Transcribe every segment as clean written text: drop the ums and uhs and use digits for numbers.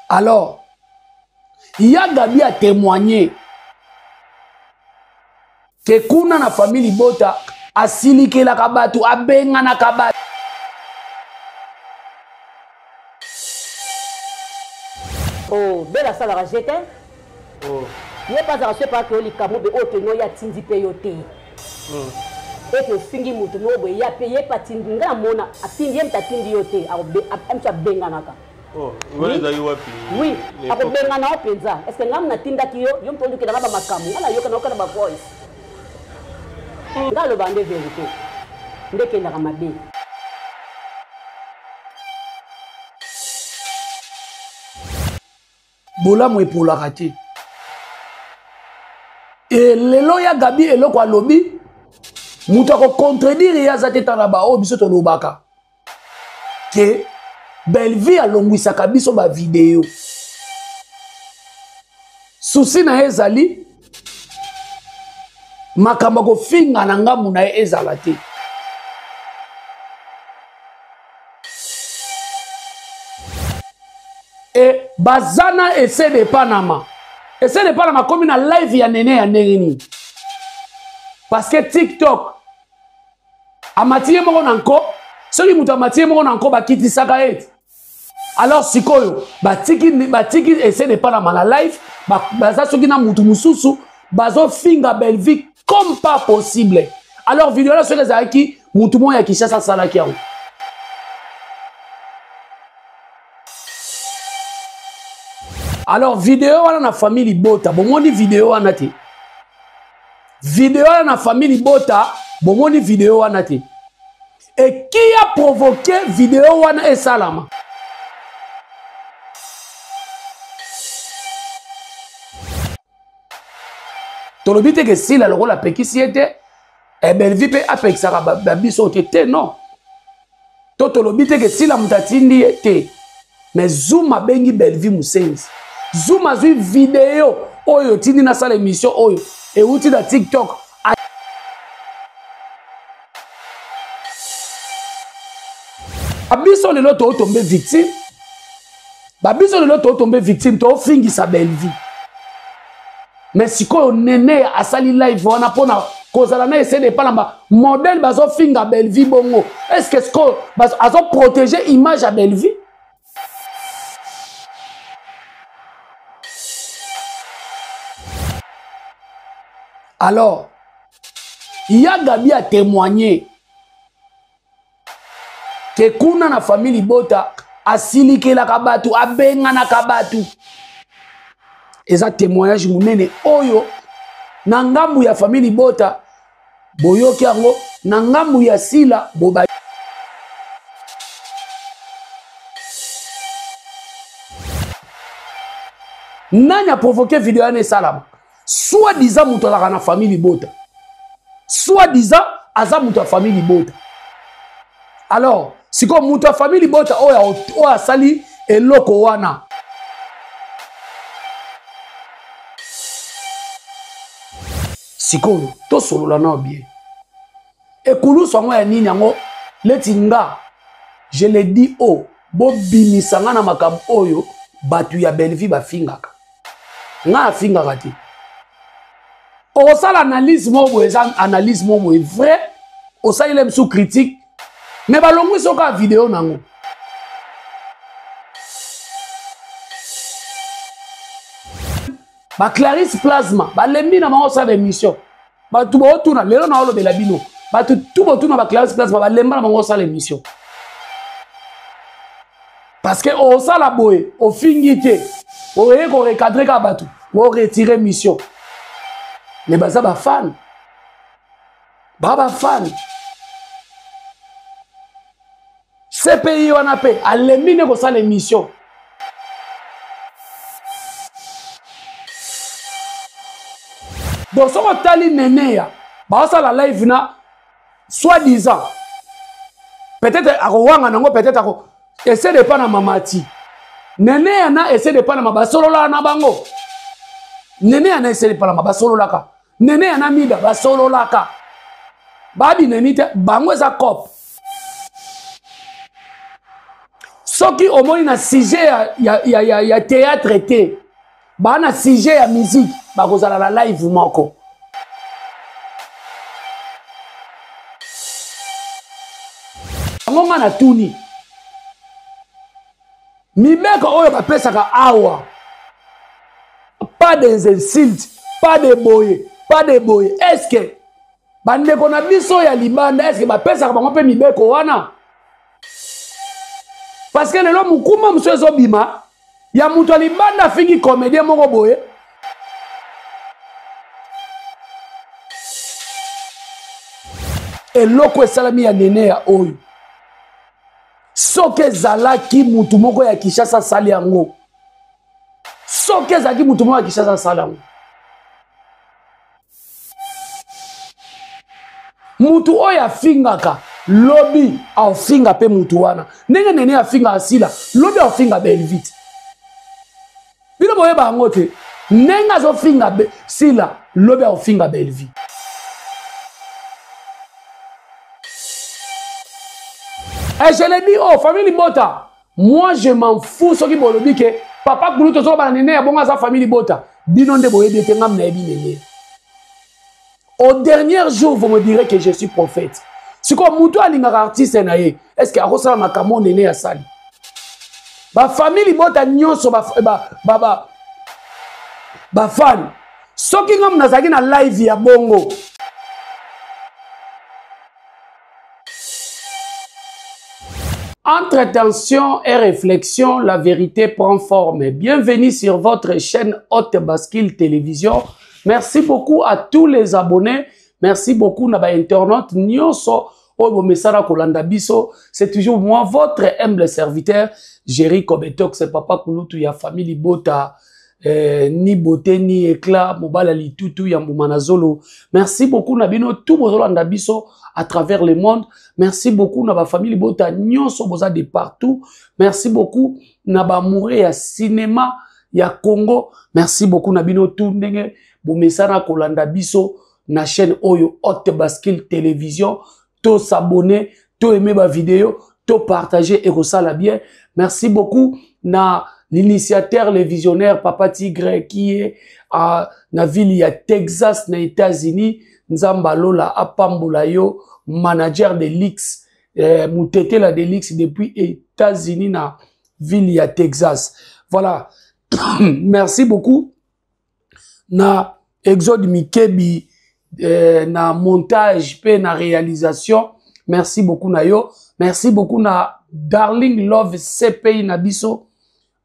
Alors ya Gabi a témoigné ke kuna na famille libota asilikelaka bato, abenganaka bato. Oh, Bella asalaka je te. Oh. Ye mpe azalaka soki epaka yo likambo be oyo keno ye atindi mpe yo te. Eke ofingi moto moko boye ya mpe ye mpe atindi ngai namona atindi ye moto atindi yo te moto abenganaka. Oh, wana ezali wapi? Oui, akobengana yo mpenza. Est-ce que ngai natindaki yo, yo moto olukelanga ba makambo, ngai nayoka nayoka na ba voice. Ngai alobaka nde verité. Nde ekendaka mabe. Bolamu epolaka te. E lelo ya Gabi eloko alobi, moto akocontredire ye aza te tala baoyo biso tolobaka ke Bellevue alongwisaka biso ba video. Souci na ye ezali makambo ya kofinga na ngambo na ye ezala te. E baza na ese de Panama. Ese de Panama akomi na live ya nene ya ndenge nini? Parce que TikTok amati ye moko na nko, soki moto amati ye moko na nko bakitisaka ye. Alors sikoyo batiki, batiki ese de Panama na live, baza soki na moto mosusu bazofinga Bellevue comme pas possible. Alors video wana soki ezalaki moto moko ya Kinshasa asalaki yango. Alors video wana na famille libota bomoni video wana te. Video wana na famille libota bomoni video wana te. Et qui a provoqué video wana esalama? Tolobi te ke Sila lokola apekisi ye te, eh, Bellevue pe apekisaka ba biso te te, non. To tolobi te ke Sila moto atindi ye te. Mais Zoom abengi Bellevue musenzi. Zoom azwi video oyo tindi nasala émission oyo euti na TikTok. Biso lelo totombe victime. Ba biso lelo totombe victime, tofingisa Bellevue. Mais sikoyo Nene asali live wana pona kozala na ese de palamba modèle bazofinga Bellevue bongo. Est-ce que sikoyo azo protéger image ya Bellevue? Alors, ya Gabi a témoigné ke kuna na famille libota asilikelaka bato, abenganaka bato. Eza témoignage monene oyo na ngambu ya famille libota boyoki yango, na ngambu ya Sila boba. Nani a provoqué video wana esalama? Soit disant moto azalaka na famille libota, soit disant aza moto ya famille libota. Alors sikoyo moto ya famille libota oyo oyo asali eloko wana, sikoyo tosolola nao bien. Ekulusu yango ya nini yango leti nga, je le dis o, bobimisa nga na makambo oyo bato ya Bellevue bafingaka. Nga afingaka te. Okosala analyse moko boye, eza analyse moko boye vrai, osaleli biso critique, mais balongwi soka video nango. Ba Clarisse Plasma balembi na bango osala émission. Bato baotuna lelo na olobela bino. Bato tout botuna ba Clarisse Plasma balemba na bango osala émission. Parce que osala boye, ofingi te. Oye ko recadrer ka bato, o retirer mission. Mais baza ba fan. Ba ba fan. CPI wana pe alembi nde kosala émission. Donc soki otali Neneya baosala live na soi-disant peut-être akowanga nango, peut-être ako essaie de pas na mamati. Neneya na essaie de pas na basololaka na bango. Neneya na essaie de pas na basololaka. Neneya na mida basololaka. Babi neni te bango eza cop. Soki Soki omoni na sujet ya, ya, ya, ya, ya théâtre te, baa na sujet ya musique, bakozala na live moko. Yango nga natuni, mibeko oyo bapesaka awa, pas des insultes, pas de boye, pas de boye, est-ce que bandeko na biso ya libanda, est-ce que bapesaka bango mpe mibeko wana? Parce que lelo mokuma mosusu ezobima ya moto ya libanda afingi comédien moko boye. Eloko esalami ya nene ya oyo, soki ezalaki mutu moko ya Kinshasa asali yango, soki ezalaki mutu moko ya Kinshasa asali yango, mutu oyo afingaka lobi aofinga mpe mutu wana, ndenge nene afinga asila lobi aofinga Belvite. Bino boyeba yango te, ndenge azofinga Sila lobi aofinga Bellevue. Et je l'ai dit, oh, famille Libota, moi je m'en fous soki bolobi ke papa Kulutu ozoloba na nene ya bongo aza famille Libota. Bino nde boyebi ete ngam nayebi nene. Au dernier jour, vous me direz que je suis prophète. Sikoyo mutu alingaka artiste na ye, est-ce que akosala makambo nene ya sali? Ba famille Libota nyonso ba ba ba ba ba fan. Soki ngam nazalaki na live ya bongo, entre tension et réflexion, la vérité prend forme. Bienvenue sur votre chaîne Haute Bascule Télévision. Merci beaucoup à tous les abonnés. Merci beaucoup na ba internautes nyonso oyo bomesana kolanda biso. C'est toujours moi, votre humble serviteur, Jerry Kobetox, papa Kulutu ya famille Libota. Ni beauté ni éclat, mobala litutu ya mbuma na zolo. Merci beaucoup na bino tout bozolanda biso à travers le monde. Merci beaucoup na ba famille Libota nyonso boza de partout. Merci beaucoup na ba amoureux ya cinéma ya Congo. Merci beaucoup na bino tout ndenge bomesana kolanda biso na chaîne oyo Haute Bascule Télévision. To s'abonner, to aimer ba vidéo, to partager et kosala bien. Merci beaucoup na l'initiateur, le visionnaire Papa Tigre qui est à na ville ya Texas na États-Unis. Nzamba Lola apambola yo, manager de l'X, mutetela de l'X depuis États-Unis na ville ya Texas. Voilà. Merci beaucoup na Exode Mikebi, na montage pe na réalisation. Merci beaucoup na yo. Merci beaucoup na Darling Love CPI na biso.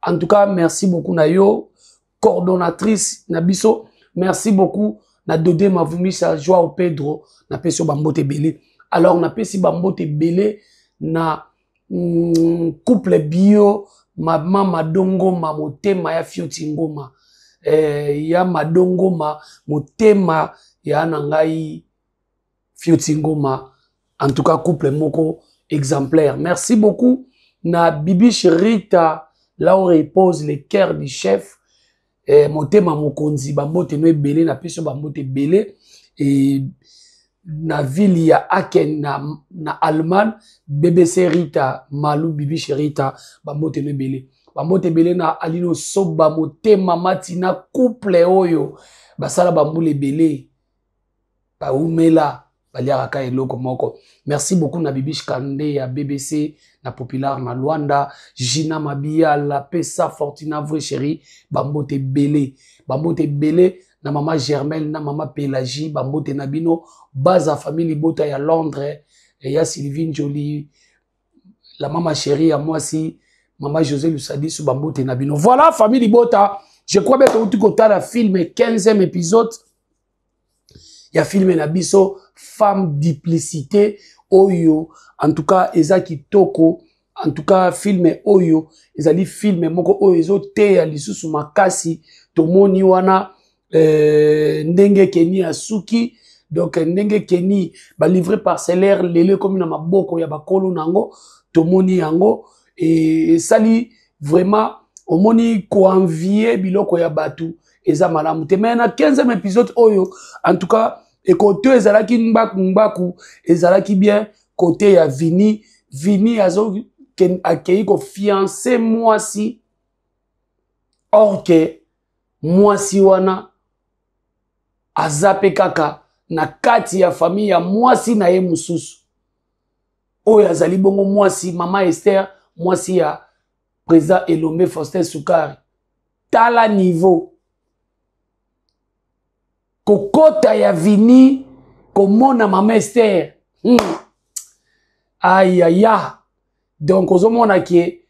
En tout cas, merci beaucoup na yo, coordonnatrice na biso. Merci beaucoup na Dodé Mavumisa, Joao Pedro, na pesi bambote belé. Alors na pesi bambote belé na couple bio, mama Madongoma motema ya Fioti Ngoma. Ya Madongoma motema ya na ngai Fioti Ngoma. En tout cas couple moko exemplaire. Merci beaucoup na Bibiche Rita, là où repose le cœur du chef. Motema mokonzi bambote no ebele, na peso bambote ebele. Et na ville ya Aachen na Allemagne, BBC Rita Malu, Bibiche Rita, bambote no ebele. Bambote ebele na Alino Soba motema matina, couple oyo basala bambula ebele, baumela baliaka ka eloko moko. Merci beaucoup na Bibiche Kande ya BBC na Populaire na Luanda, Gina Mabia, la Pesa Fortuna vrai chéri, bambote ebele. Bambote ebele na mama Germaine na mama Pélagie, bambote na bino baza famille Libota ya Londres, ya Sylvie Njoli, la mama chérie ya mwasi mama José Lusadisu, bambote na bino. Voilà famille Libota, je crois bien que kotala film 15e épisode ya film na biso Femme Duplicité oyo. En tout cas eza kitoko. En tout cas film oyo ezali film moko oyo ezoteya lisusu makasi. Tomoni wana ndenge Kenny asuki, donc ndenge Kenny ba livrer parcellaire lelo ekomi na maboko ya bakolo nango. Tomoni yango esali vraiment, omoni koenvier biloko ya batu eza malamu te. Mais na 15e épisode oyo, en tout cas ekoto ezalaki mbaku mbaku, ezalaki bien côté ya Vini. Vini azo Akei kofiance mwasi, or ke mwasi wana aza mpe kaka na kati ya famille ya mwasi na ye mosusu, oyo azali bongo mwasi mama Esther, mwasi ya président Elombe Faustin Sukari. Tala niveau kokota ya Vini komona mama Esther. Ayaya, donc ozomona ke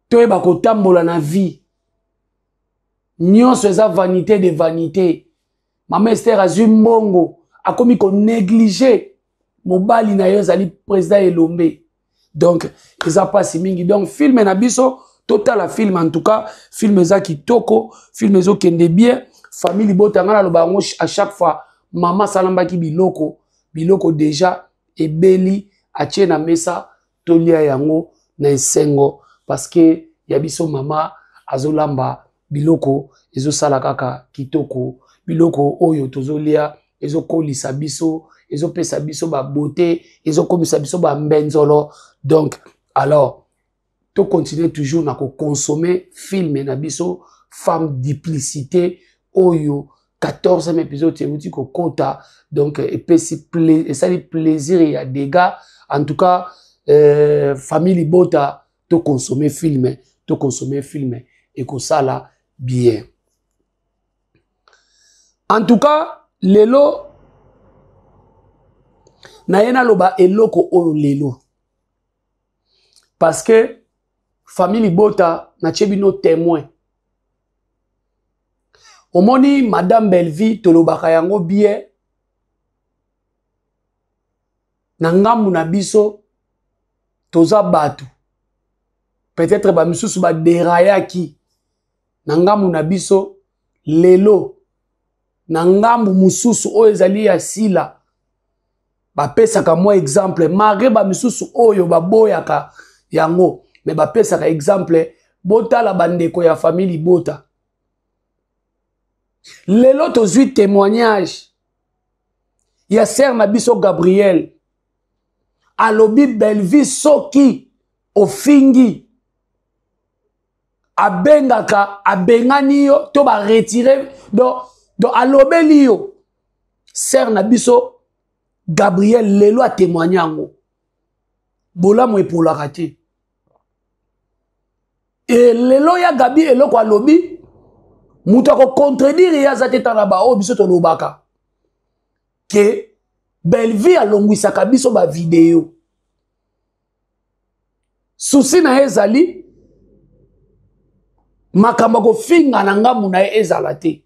toyeba kotambola na vie, nyonso eza vanité de vanité. Mama Esther azwi mbongo, akomi konéglige mobali na ye, ezali président Elombe. Donc eza mpasi mingi. Donc film na biso, totala film. En tout cas, film eza kitoko, film ezokende bien. Famille libota, ngai naloba yango à chaque fois, mama asalambaki biloko, biloko déjà ebeli, atie na mesa, tolia yango na esengo, parce que ya biso mama azolamba biloko, ezosala kaka kitoko. Biloko oyo tozolia ezokolisa biso, ezopesa biso babote, ezokomisa biso bambenzolo. Donc alors, tocontinue toujours na kokonsome film na biso Femme Duplicité, oyo 14e épisode euti kokota. Donc epesi, esali plaisir ya dégâts. En tout cas, famille libota, tokonsome film, tokonsome film, ekosala bien. En tout cas, lelo naye naloba eloko oyo lelo, parce que famille libota, natie bino témoin. Omoni madame Bellevie, tolobaka yango bien na ngambu na biso, toza bato, peut-être bamisusu baderayaki na ngambu na biso. Lelo na ngambu mosusu oyo ezali ya Sila, bapesaka mwa exemple, malgré bamisusu oyo baboyaka yango, me bapesaka exemple. Botala bandeko ya famille libota, lelo tozwi témoignage ya sœur na biso Gabriel, alobi Bellevie soki ofingi, abengaka, abengani yo to baretire. Donc alobeli yo, sœur na biso Gabriel lelo atémoigne yango. Bolamu epolaka te. E lelo ya Gabi, eloko alobi, moto akocontredire ye aza te. Tala baoyo biso tolobaka ke Bellevie alongwisaka biso bavideo, susi na ye ezali makambo ya kofinga na ngambu na ye ezala te.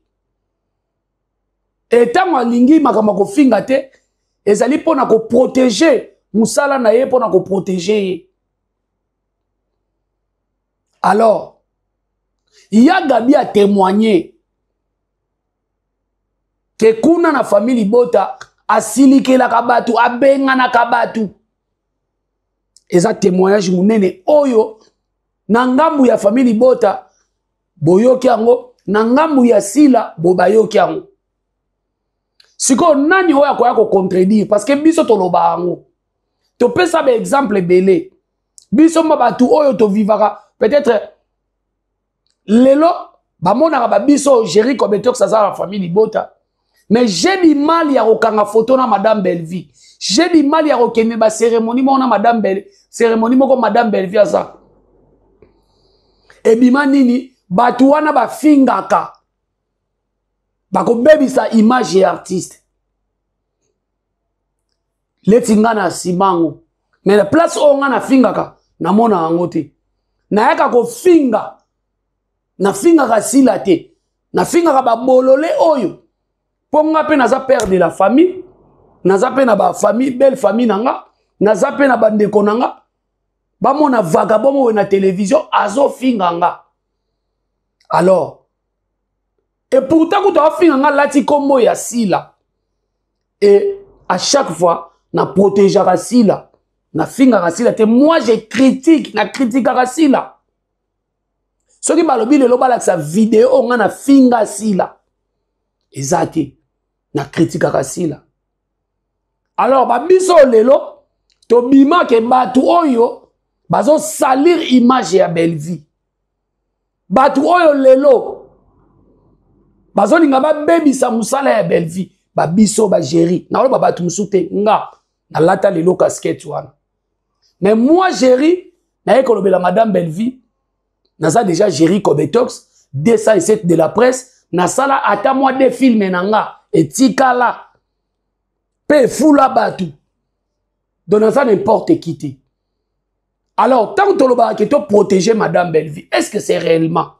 Etango alingi makambo ya kofinga te, ezali mpo na koprotege mosala na ye, mpo na koprotege ye. Alors ya Gabi atémoigne ke kuna na famille libota asilikelaka bato, abenganaka bato. Eza témoignage monene oyo na ngambu ya famille libota boyoki yango, na ngambu ya Sila bo bayoki yango. Sikoyo nani oyo akoya kocontredire? Parce que biso toloba yango, topesa baexemple ebele. Biso mba bato oyo tovivaka, peut-être lelo bamonaka babiso Géri Cobetox aza na famille libota, mais j'ai du mal ya kokanga photo na madame Bellevie, j'ai du mal ya kokende bacérémonie moko na madame Belle, cérémonie moko madame Bellevie aza. Ebima nini? Bato wana bafingaka, bakobebisa image ya artiste. Leti nga na nsima yango, mais na place oyo nga nafingaka, namona yango te. Nayaka kofinga, nafingaka Sila te, nafingaka babolole oyo, mpo nga mpe naza père de la famille, naza mpe na bafamille, belle famille na nga, naza mpe na bandeko na nga. Bamona vagabond oyo na télévision azofinga nga. Alors, et pourtant kutu afinga nga, lati nkombo ya Sila. Et à chaque fois na protégeaka Sila, nafingaka Sila te. Moi, je critique, na critiquaka Sila. Soki balobi lelo balakisa video oyo nga nafinga Sila, eza te. Na critiquaka Sila. Alors babiso lelo tobimake bato oyo. Bazosalir image ya Bellevue. Bato oyo lelo bazolinga babebisa mosala ya Bellevue, babiso bageri, nakoloba bato mosusu te, nga nalata lelo casquette wana. Mais moi Géri, naye kolobela madame Bellevue, naza déjà Géri Cobetox 207 de la presse, nasala ata mwa de filme na nga etikala mpe efula bato, donc naza n'importe qui te. Alors tant tolobaka ke toprotéger madame Bellevue, est ce que c'est réellement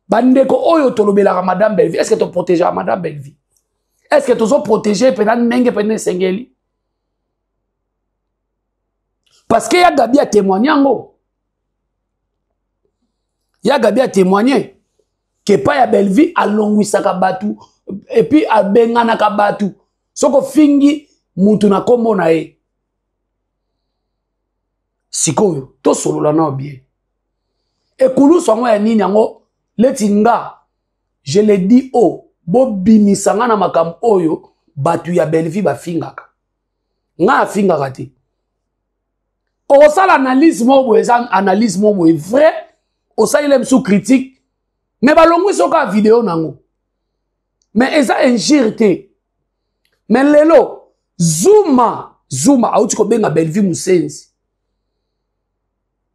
bandeko oyo tolobelaka madame Bellevue, est ce que toprotégeaka madame Bellevue? Est ce que tozoprotéger mpena ndenge mpena esengeli? Parce que ya Gabi atémoigne yango, ya Gabi atémoigne ke epai ya Bellevue alongwisaka bato et puis abenganaka bato soki ofingi mutu na nkombo na ye. Sikoyo tosolola nao bien, ekulusu yango ya nini yango leti nga je le dis o bobimisa nga na makambo oyo bato ya Bellevue bafingaka nga, afingaka te. Okosala analyse moko boye, eza analyse moko boye vrai, osaleli biso critique, mais balongwisi oka video nango, mais eza injure te. Mais lelo Zuma Zuma auti kobenga Bellevue mosenzi.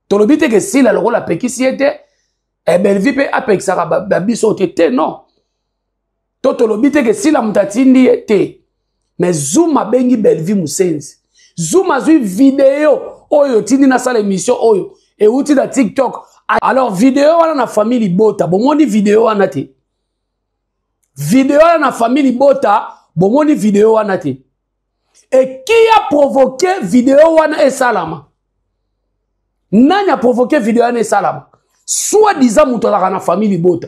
Tolobi te ke Sila lokola apekisi ye te, e Bellevue mpe apekisaka babiso te te, non. To tolobi te ke Sila moto atindi ye te, mais Zuma abengi Bellevue mosenzi. Zuma azwi video oyo tindi nasala émission oyo euti na TikTok. Alors video wana na famille libota bomoni video wana te, video wana na famille libota bomoni video wana te. Et qui a provoqué video wana esalama? Nani a provoqué video wana esalama? Soit disant moto azalaka na famille libota,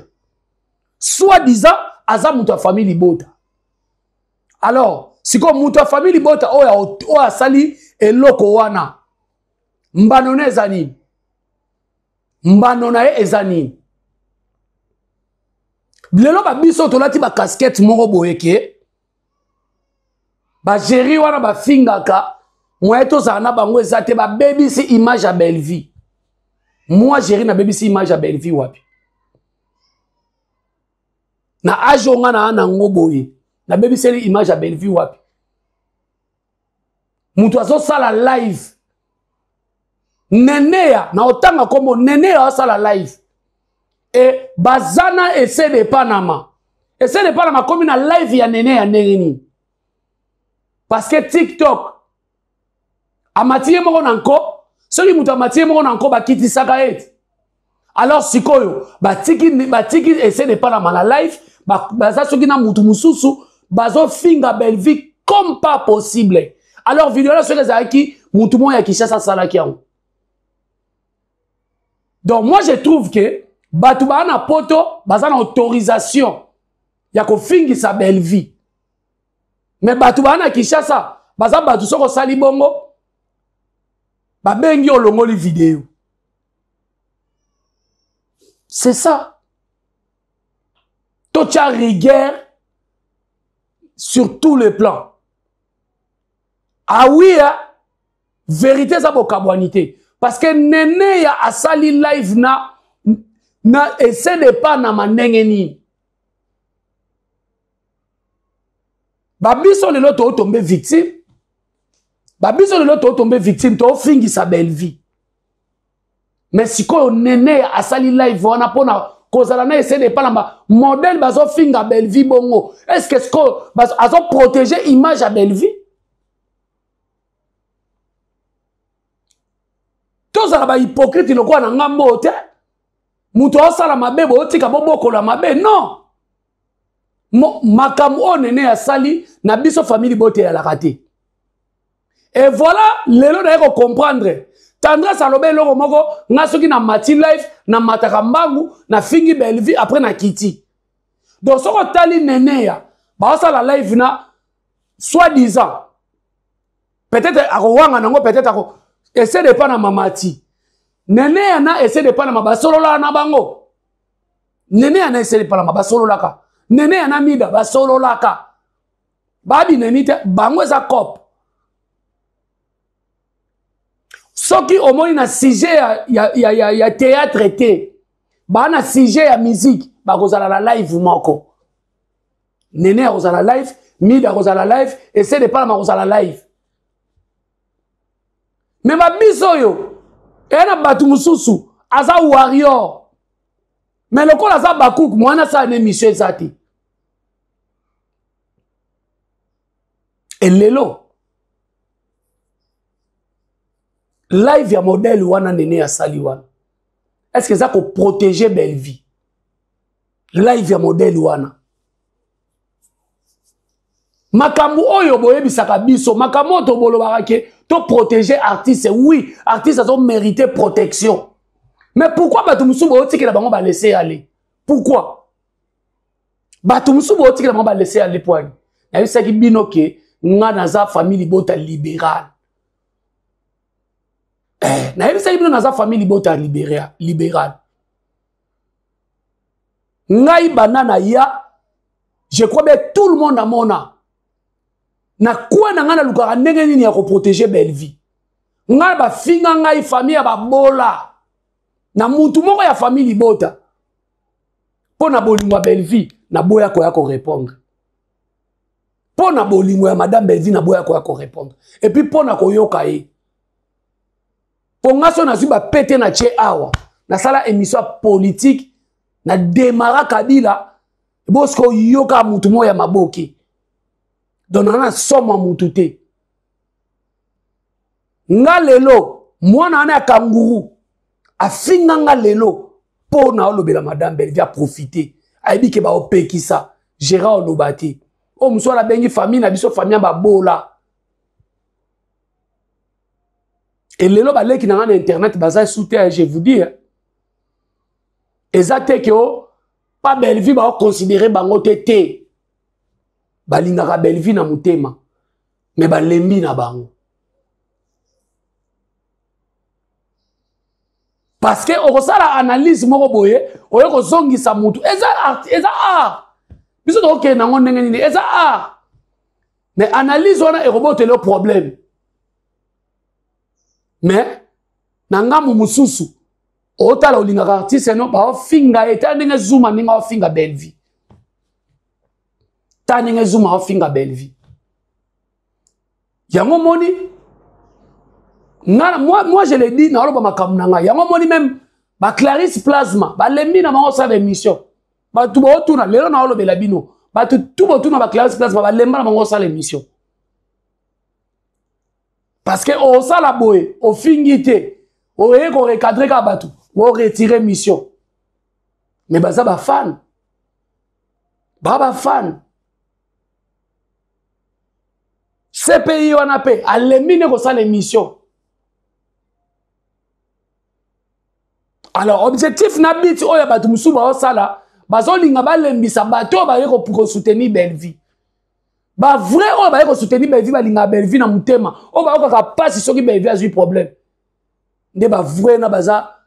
soit disant aza moto ya famille libota. Alors sikoyo moto ya famille libota oyo oyo asali eloko wana, mbano na eza nini? Mbano na ye eza nini? Lelo babiso tolati bakaskete moko boye ke bageri wana bafingaka, moye tozala na bango eza te, babebisi image ya Bellevue. Moi Géri nabebisi image ya Bellevue wapi? Na age oyo nga na nango boye, nabebiseli image ya Bellevue wapi? Moto azosala live, Neneya, na otanga kombo Neneya, asala live e baza na ese de Panama. Ese de Panama akomi na live ya Neneya ndenge nini? Parce que TikTok amati ye moko na nko. Soki moto amati ye moko na nko, bakitisaka ye te. Alors sikoyo batiki, batiki ese de Panama na live, baza soki na mutu mosusu, bazofinga Bellevue comme pas possible. Alors video wana soki ezalaki mutu moko ya Kinshasa asalaki yango. Donc moi je trouve que bato baa na poto baza na autorisation ya kofingisa Bellevue, mais bato baa na Kinshasa baza bato, soki osali bongo babengi olongoli video. C'est ça, totia rigueur sur tous les plans. Ah oui, hein? Vérité eza bokabwani te, parce que nene ya asali live na ese de Panama ndenge nini? Babiso lelo tootombe victime, babiso lelo tootombe victime, toofingisa Bellevue. Mais sikoyo nene ya asali live wana mpona kozala na ese de Panama, modèle bazofinga Bellevue bongo, est ce que sikoyo azoprotege image ya Bellevue? Tozala bahypocrite lokola na ngambo oyo te. Moto aosala mabe, botika bobokola mabe, non. Makambo oyo nene asali na biso famille boteyalaka te. Et voilà, lelo naye kocomprendre Tendresse aloba eloko moko: nga soki na mati live, namataka mbangu, nafingi Bellevue, après nakiti. Donc soki otali Neneya baosala live na soi disant, peut-être akowanga nango, peut-être ako ese de pa na mamati Neneya na ese de pa na basololaka na bango. Neneya na ese de pa na basololaka, Neneya na Mida basololaka, babinemi te, bango eza cope. Soki Soki omoni na sujet ya, ya, ya, ya, ya théâtre te, baa na sujet ya musique, bakozala na live moko. Nene akozala live, Mida akozala live, Ese de Palma akozala live. Me babiso oyo eya na bato mosusu aza warrior, me lokola aza bakuk mwana asala na émission eza te. Elelo live ya modèle wana Nene asali wana, est-ce que eza koprotéger Bellevue? Live ya modèle wana, makambo oyo boyebisaka biso, makambo oyo tobolobaka ke toprotéger artiste, oui, artiste azo mériter protection, mais pourquoi bato mosusu boyotikela bango balaisser aller? Pourquoi bato mosusu boyotikela bango balaisser aller? Poani nayebisaki bino ke nga naza famille libota libérale. Nayebisaki bino naza famille libota libérale. Ngai banda na ya, je crois bien tout le monde amona na kwe na ngai nalukaka ndenge nini ya koprotéger Bellevue. Ngai bafinga ngai famille ya babola na mutu moko ya famille libota mpo na bolingo ya Bellevue, naboya koya korépondre. Mpo na bolingo ya madame Bellevue, naboya koya korépondre. Et puis mpo na koyoka ye, mpo nga so nazwi bapete na tie awa, nasala émission ya politique na demara Kabila, bosiko oyoka mutu moko ya maboke. Donc nanga na somo ya mutu te. Nga lelo mwana wana ya kanguru afinga nga lelo mpo na olobela madame Bellevue, aprofite, ayebi ke baopekisa Gérard oloba te. Oyo mosusu wana abengi famille na biso famille ya babola. Elelo baleki na nga na internet baza su te. Je vous dis, eza te ke o pa Bellevue baoconsidere bango te te. Balingaka Bellevue na motema, me balembi na bango, parce que okosala analyse moko boye, oye kozongisa mutu. Eza art, eza art. Biso tokokende nango ndenge nini? Eza art, mais analyse wana ekobotela yo problème. Mais na ngambo mosusu, otala olingaka artiste no, baofinga ye. Tala ndenge Zuma, ndenge aofinga Bellevue. Tala ndenge Zuma aofinga Bellevue. Yango moni nga, moi je le dis, naoloba makambo na ngai. Yango moni même baclarisse plasma balembi na bango osala émission. Bato bootuna lelo, naolobela bino, bato tu botuna baclarisse plasma balemba na bango osala émission, parce que osala boye, ofingi te, oye korecadre kaka bato, oretire mission. Mais baza bafan, baa bafan. CPI wana mpe alembi nde kosala émission. Alors objectif na biti oyo ya bato mosusu baosala, bazolinga balembisa bato oyo baye kosoutenir Bellevue. Bavrai oyo baye kosoutenir Bellevue, balingaka Bellevue na motema, oyo bayokaka mpasi soki Bellevue azwi problème, nde bavrai na baza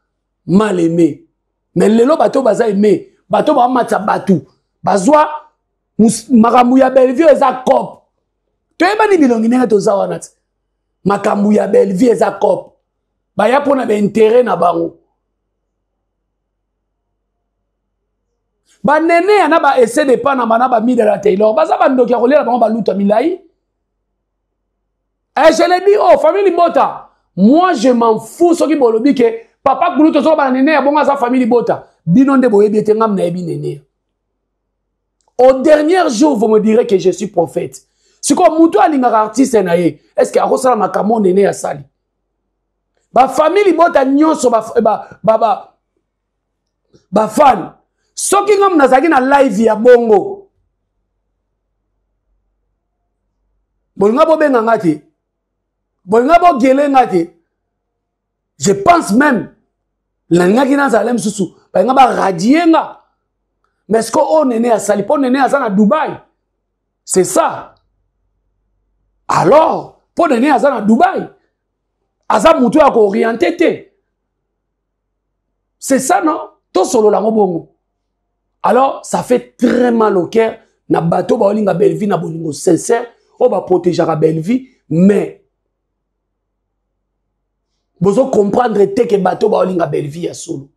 mal aimé. Mais lelo bato oyo baza aimé, bato baomatisa bato bazwa makambo ya Bellevue eza cop. Toyebani bilongi ndenge toza wana ti. Makambo ya Bellevue eza cop, baya mpona baintere na bango. Banene ya na ba ese de Panama na bamida na Taylor baza bandoki ya kolela bango baluta milai. Eh, je l'ai dit, oh, famille libota, moi je m'en fous soki bolobi ke papa kulutu ozoloba na nene ya bongo aza famille libota. Bino nde boyebi ete ngam nayebi nene. Au dernier jour, vous me direz que je suis prophète. Sikoyo mutu alingaka artiste na ye, est ce que akosala makambo nene ya sali? Bafamille libota nyonso, bafan ba, ba, ba, ba soki ngam nazalaki na live ya bongo, bolinga bobenga nga te, bolinga bogele nga te. Je pense même nalingaki nazala mosusu, balinga baradie nga. Mais ce que oyo nene asali, mpo nene aza na Dubai, c'est ça. Alors mpo nene aza na Dubai, aza motu ya kooriente te, c'est ça, non? Tosolola yango bongo. Alors ça fait très mal au cœur na bato baolinga Bellevue na bolingo sincère, oyo baprotégeaka Bellevue. Mais Bozo comprendre te ke bato baolinga Bellevue ya solo.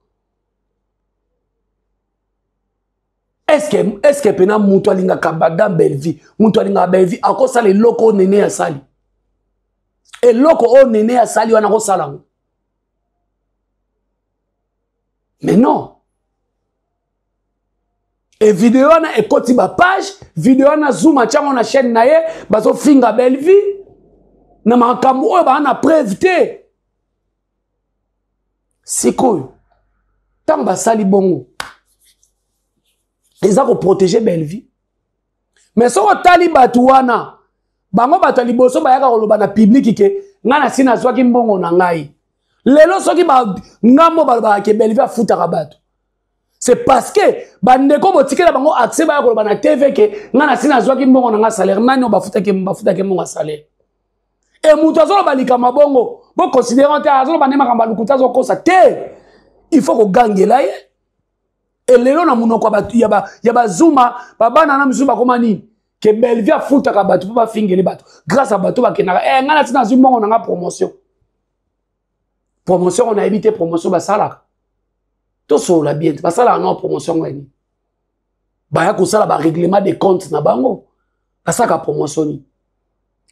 Est-ce que pena mutu alingaka madame Bellevue, mutu alingaka Bellevue akosala eloko oyo nene asali? Eloko oyo nene asali wana akosala yango? Mais non. E video wana ekoti ba page, video wana Zuma tiango na chaîne na ye, bazofinga Bellevue na makambo oyo baa na preuve te. Sikoyo ntango basali bongo eza koprotege Bellevue, mais soki otali bato wana bango bato ya liboso bayaka koloba na publiki ke ngai nasi nazwaki mbongo na ngai. Lelo soki ngambo balobaka ke Bellevue afutaka bato, c'est parce que bandeko botikela bango accès baya koloba na TV ke ngai nasi nazwaki mbongo na ngai salaire. Nani oyo bafutaki mbongo ya salaire? E moto azoloba likambo bongo, boconsidere te azoloba nde makambo ya lokuta, azokosa te, il faut kogangela ye. E lelo na monoko ya bazuma babana na misusu bakoma nini ke Bellevue afutaka bato mpo bafingele bato grâce à bato bakendaka. Ngai nasi nazwi mbongo na ngai promotion. Promotion oyo nayebi te, promotion basalaka tosolola bien te, basalaka nao promotion ngo ya nini? Baya kosala ba règlement de compte na bango, basalaka promotion nini?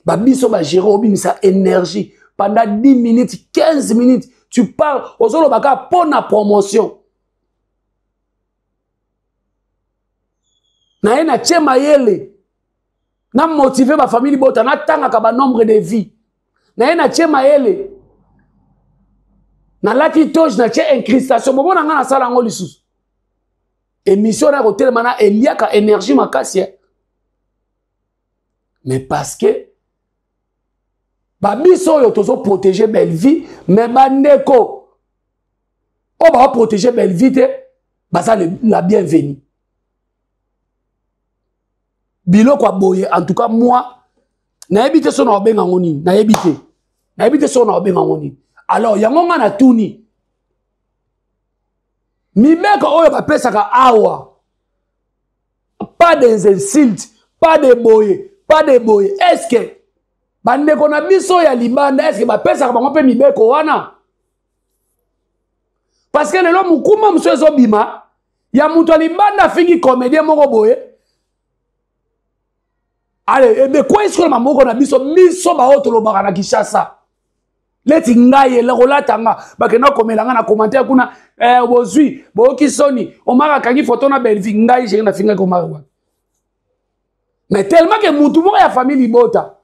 Babiso bagere obimisa énergie pendant 10 minutes, 15 minutes, tu parles, ozoloba kaka mpo na promotion. Na ye natie mayele na motive ba famille bota, natangaka ba nombre de vie na ye, natie mayele, nalati toge, natie incrustation, bomona nga nasala yango lisusu. Émission na kotelema na eliaka énergie makasi, eh. Mais parce que babiso oyo tozo protéger Bellevue, mais bandeko oyo bao protéger Bellevue te, baza la bienvenue. Biloko ya boye, en tout cas moi nayebi te so na obenga ngo nini, nayebi te, nayebi te so na obenga ngo nini. Alors yango nga natuni, mibeko oyo bapesaka awa, pas des insultes, pas de boye, pas de boye, est-ce que bandeko na biso ya libanda, est-ce que bapesaka bango mpe mibeko wana? Parce que lelo mokuma mosusu ezobima ya moto ya libanda afingi comédien moko boye, ale ebekwei sikoyo na maboko na biso, biso baoyo tolobaka na Kinshasa. Leti ngai eloko olata nga, bakenda komela nga na commentaire kuna, bozwi boyoki soni, Omar akangi photo na Bellevue. Ngai jeri nafingaki Omar wana, mais tellement ke mutu moko ya famille libota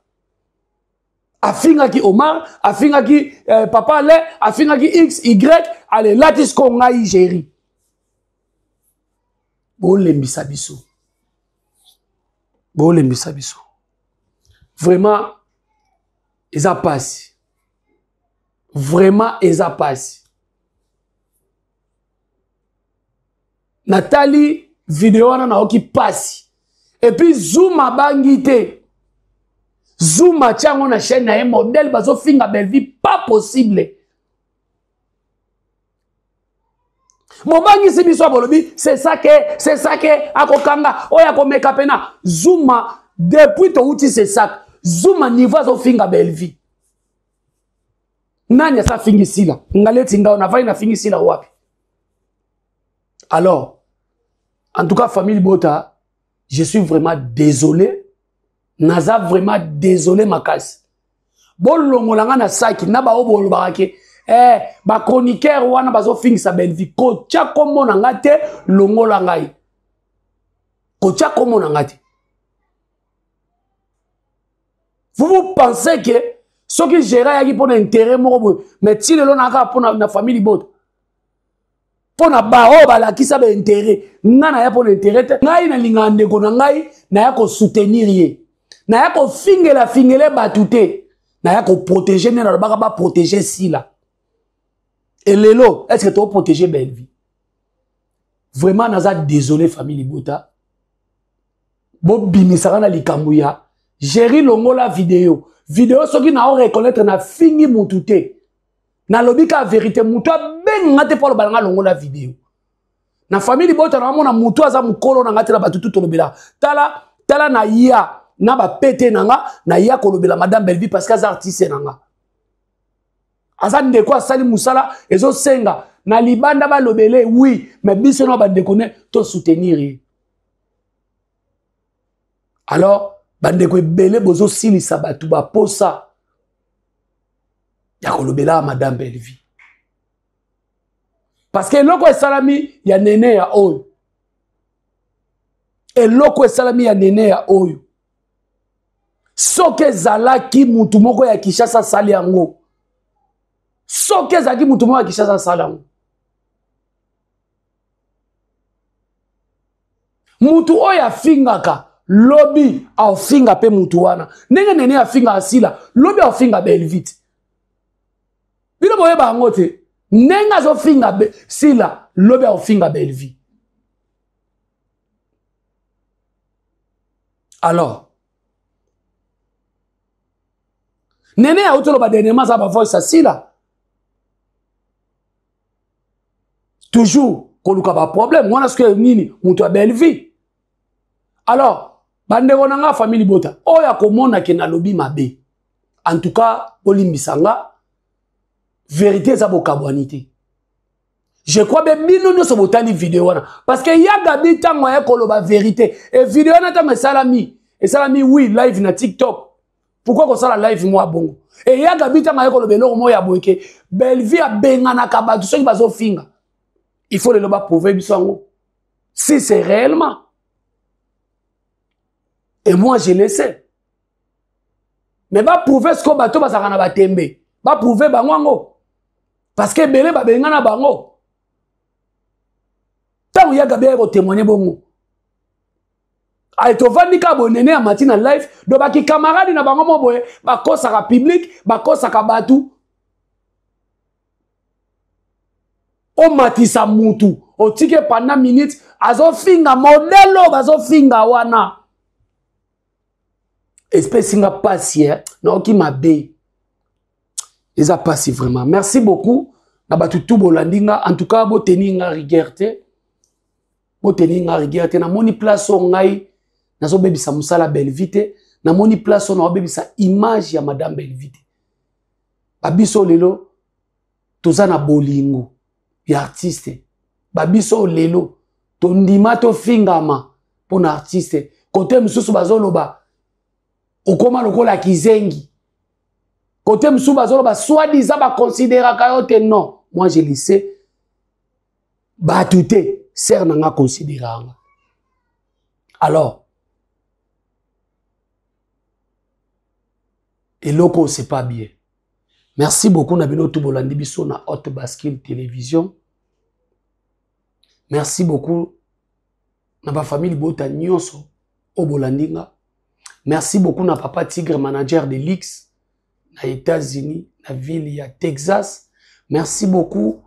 afingaki Omar, afingaki papa le, afingaki x y, ale lati sikoyo ngai jeri. Bolembisa biso, bolembisa biso vraiment, eza pasi, vraiment eza pasi. Natali video wana naoki pasi. Et puis Zuma bangi te, Zuma tiango na chaîne na ye, modèle bazofinga Bellevue, pas possible. Bobangisi biso, bolobi c'est ça que, c'est ça que akokanga oyo akomeka pena Zuma. Depuis touti c'est ça, Zuma niveau azofinga Bellevue. Nani asa fingi sila? Ngaleti ngao na vai na fingi sila wapi? Alors en tout cas famille Bota, je suis vraiment désolé, naza vraiment désolé makasi. Bolongola nga na saki na ba oyo bolobaka ke, ba chroniqueur wana bazofingisa Bellevue, kotia kombo na nga te, longola ngai, kotia kombo na nga te. Vous vous pensez que soki Gérard ayaki mpona intérêt moko boye, mais ti lelo na kaka mpona na famille libota, mpona ba oyo balakisa ba intérêt, nga naya mpona intérêt te. Ngai nalingaka ndeko na ngai, naya kosoutenir ye, naya kofingela fingele bato te, naya koprotege nde nalobaka baprotege Sila. Et lelo est-ce que toprotege Bellevue? Vraiment naza désolé famille libota, bobimisaka na likambo ya Jerry longola video. Video soki na reconnaître na fingi mutu te, nalobi ka vérité, mutu abenga te mpo aloba na nga longola video. Na famille libota na mona mutu aza mokolo na nga te, na bato tu tolobela. Tala, tala na ya na bapete na nga, na ya kolobela madame Bellevue parce que aza artiste na nga. Aza ndeko asali mosala ezosenga na libanda balobele oui, mais biso na bandeko ne to soutenir ye. Alors bandeko ebele bozosilisa bato baposa ya kolobela madame Bellevue. Parce que eloko esalami ya nene ya oyo. Eloko esalami ya nene ya oyo. Soki ezalaki mutu moko ya Kinshasa asali yango. Soki ezalaki mutu moko ya Kinshasa asali yango. Mutu oyo afingaka lobi afinga pe mutu wana. Ndenge nene afinga asila, lobi afinga Bellevue. Bino boyeba yango te. Ndenge azofinga Sila, lobi afinga Bellevue. Alors, Nene auti oloba dernièrement aza ba voice asila. Toujours koluka ba problème wana soki nini moto ya Bellevue. Alors, bandeko na nga famille libota oyo akomona ke nalobi mabe. En tout cas, bolimbisa nga vérité eza bokabwani te. Je crois be bino nyonso botali video wana parce que ya Gabi ntango aye koloba vérité et video wana ntango esalami esalami oui live na TikTok. Pourquoi kosala live mwa bongo? Et ya Gabi ntango aye koloba eloko moko ya boye ke Bellevue abenganaka bato soki bazofinga. Il faut lelo ba prouver biso yango si c'est réellement. Et moi je le sais. Mais ba prouver ce que bato bazalaka na batembe. Ba prouver bango yango. Parce que ebele babengana bango. Ntango ya Gabi aye kotémoigner bongo. Aye tovandi kaka boye nene ya mati na live, do baki camarade na bango mo boye, bakosaka public, bakosaka bato. Omatisa mutu, otike pendant minute, azofinga modèle oyo bazofinga wana. Espèce nga pasi, eh, naoki mabe. Eza pasi vraiment. Merci beaucoup na batu tout bolandi nga. En tout cas, boteni nga rigueur te. Boteni nga rigueur te. Namoni place oyo ngai nazobebisa mosala Bellevue te. Namoni place oyo nazobebisa image ya madame Bellevue te. Ba biso lelo toza na bolingo ya artiste. Ba biso lelo tondima tofingama pona artiste. Kote mosusu bazoloba okoma lokola kizengi. Côté mosusu bazoloba soi-disant ba considéraka yo te. Non, moi je le sais. Bato te, sœur na nga considéraka nga. Alors, eloko c'est pas bien. Merci beaucoup na bino tout bolandi biso na Haute Bascule Télévision. Merci beaucoup na ba famille libota nyonso oyo bolandi nga. Merci beaucoup na papa Tigre, manager de Lix na États-Unis, na ville ya Texas. Merci beaucoup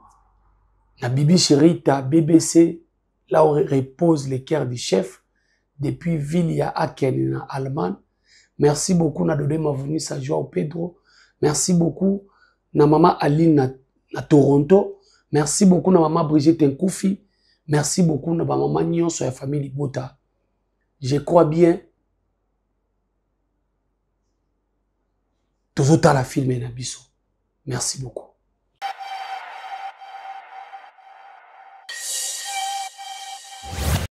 na Bibi Cherita BBC, là où repose le cœur du chef, depuis ville ya Aachen na Allemagne. Merci beaucoup na Dodé Mavunisa Joao Pedro. Merci beaucoup na maman Aline na Toronto. Merci beaucoup na maman Brigitte Nkoufi. Merci beaucoup na ba maman nyonso ya famille Libota. Je crois bien tozotala film na biso. Merci beaucoup.